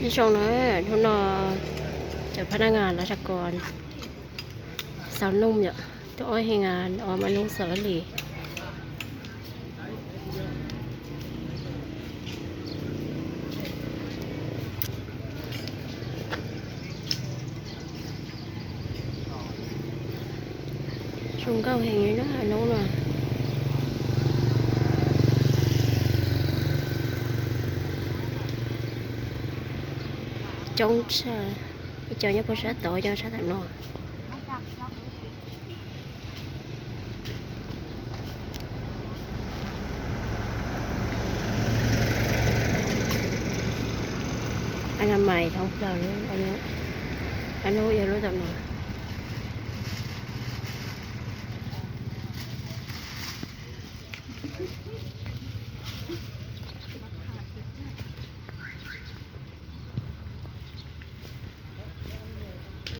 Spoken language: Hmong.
Nyob zoo na, hnub no cov phab naj ngas lav zam kos xaus noog yom, tuaj ob heej os mas noog xaus li. Zoo nkauj heev li na hnub no. Coob tshaj, ib co nyob puag sab tod, ib co sab tam no. Anamais thoob plaws, lub yog lub tam no.